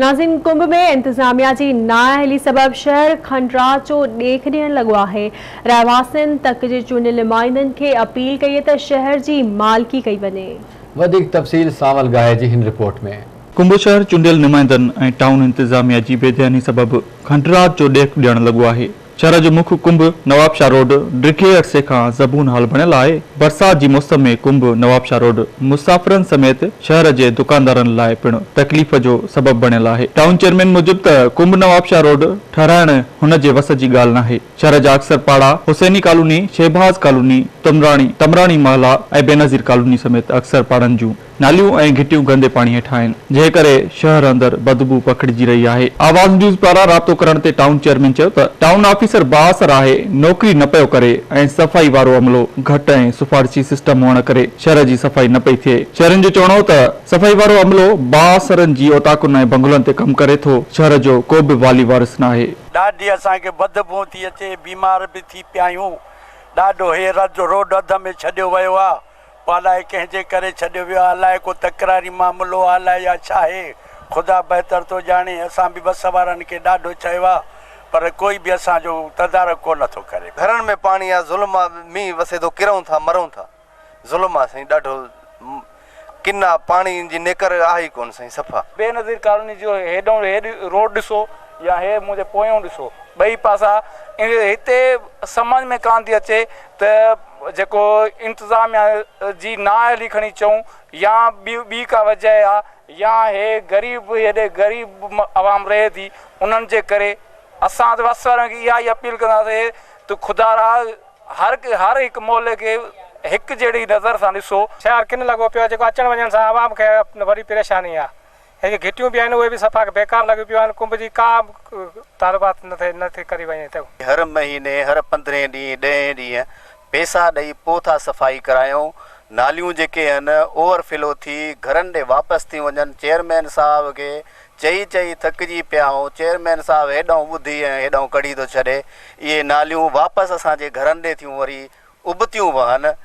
ناظرين ڪنب ۾ انتظاميا جي نااهلي سبب شهر کنڊرات جو ڏيک ڏيڻ لڳو آهي، رهواسين تڪ جي چونڊيل نمائندن کي اپيل ڪئي ته شهر جي مالڪي ڪئي وڃي. وڌيڪ تفصيل سانول ڳاهي جي هن رپورٽ ۾. ڪنب شهر چونڊيل نمائندن ۽ ٽائون انتظاميا جي بيڌياني سبب کنڊرات جو ڏيک ڏيڻ لڳو آهي. شهر جو مک ڪنڀ نوابشاهه روڊ ڊگهي عرصي کان زبون حال بڻيل آهي، برسات جي موسم ۾ ڪنڀ نوابشاهه روڊ مسافرن سميت شهر جي دڪاندارن لاء پڻ تڪليف جو سبب بڻيل آهي. ٽائون چيئرمين موجب ته ڪنڀ نوابشاهه روڊ ٺهرائڻ هن جي وس جي ڳالهه ناهي، شهر جا اڪثر پاڙا حسيني ڪالوني، شهباز ڪالوني، تمراڻي، تمراڻي محلا ۽ بينظير ڪالوني سميت اڪثر پاڙن جون. ناليون ۽ گهٽيون گندي پاڻي هيٺ آهن، جنهن ڪري شهر اندر بدبوء پکڙجي رهي آهي. آواز نيوز پاران رابطو ڪرڻ تي ٽائون چيئرمين چيو ته ٽائون آفيسر بااثر آهي، نوڪري نه پيو ڪري ۽ صفائي وارو عملو گهٽ ۽ سفارشي سسٽم هئڻ ڪري شهر جي صفائي نه پئي ٿئي. شهرين جو چوڻ هو ته صفائي وارو عملو بااثرن جي اوطاقن ۽ بنگلن تي ڪم ڪري ٿو، شهر جو ڪو به والي وارث ناهي. ڏاڍي اسان کي بدبوء ٿي اچي، بيمار به ٿي پيا آهيون، ڏاڍو هي رد روڊ اڌ ۾ ڇڏيو ويو آ. پوء الائي ڪنهن جي ڪري ڇڏيو ويو آهي، الائي ڪو تڪراري معاملو آهي، الائي يا ڇا آهي، خدا بهتر ٿو ڄاڻي. اسان به وس وارن کي ڏاڍو چيو آهي، پر ڪوئي به اسان جو تدارڪ ڪو نه ٿو ڪري. گهرن ۾ پاڻي آ ظلم آ مينهن وسي ٿو ڪرئون ٿا مرون ٿا ظلم آ سائين ڏاڍو ڪن آ پاڻي جي نيڪر آهي ئي ڪون سائين صفا. بينظير ڪالوني جو هيڏئون هيڏ روڊ ڏسو يا هي منهنجي پويون ڏسو ٻئي پاسا هتي سمجهه ۾ ڪانه ٿي اچي ته جيڪو انتظاميا جي نااهلي کڻي چئون يا ٻي ٻي ڪا وجه آ يا هي غريب هيڏي غريب عوام رهي ٿي انهن جي ڪري اسان ته وس وارن کي اها ئي اپيل ڪنداسين ته خدارا هر هر هڪ محلي کي هڪ جهڙي نظر سان ڏسو. شهر ڪن لڳو پيو آ جيڪو اچڻ وڃڻ سان عوام کي وڏي پريشاني آ هي جي گهٽيون به آهن اهي به صفا بيڪار لڳيون پيون آهن ڪنب جي ڪا به تعلقات نه ٿي نه ٿي ڪري وڃي ته. هر مهيني هر پندرهين ڏينهن ڏهين ڏينهن پيسا ڏئي پو ٿا صفائي ڪرايون ناليون جيڪي هن اوور فلو ٿي گهرن ڏي واپس ٿيون وڃن چيئرمين صاحب کي چئي چئي ٿڪجي پيا آهون چيئرمين صاحب هيڏانهون ٻڌي ۽ هيڏانهون ڪڍي ٿو ڇڏي اهي ناليون واپس اسان جي گهرن ڏي ٿيون وري ابتيون وهن.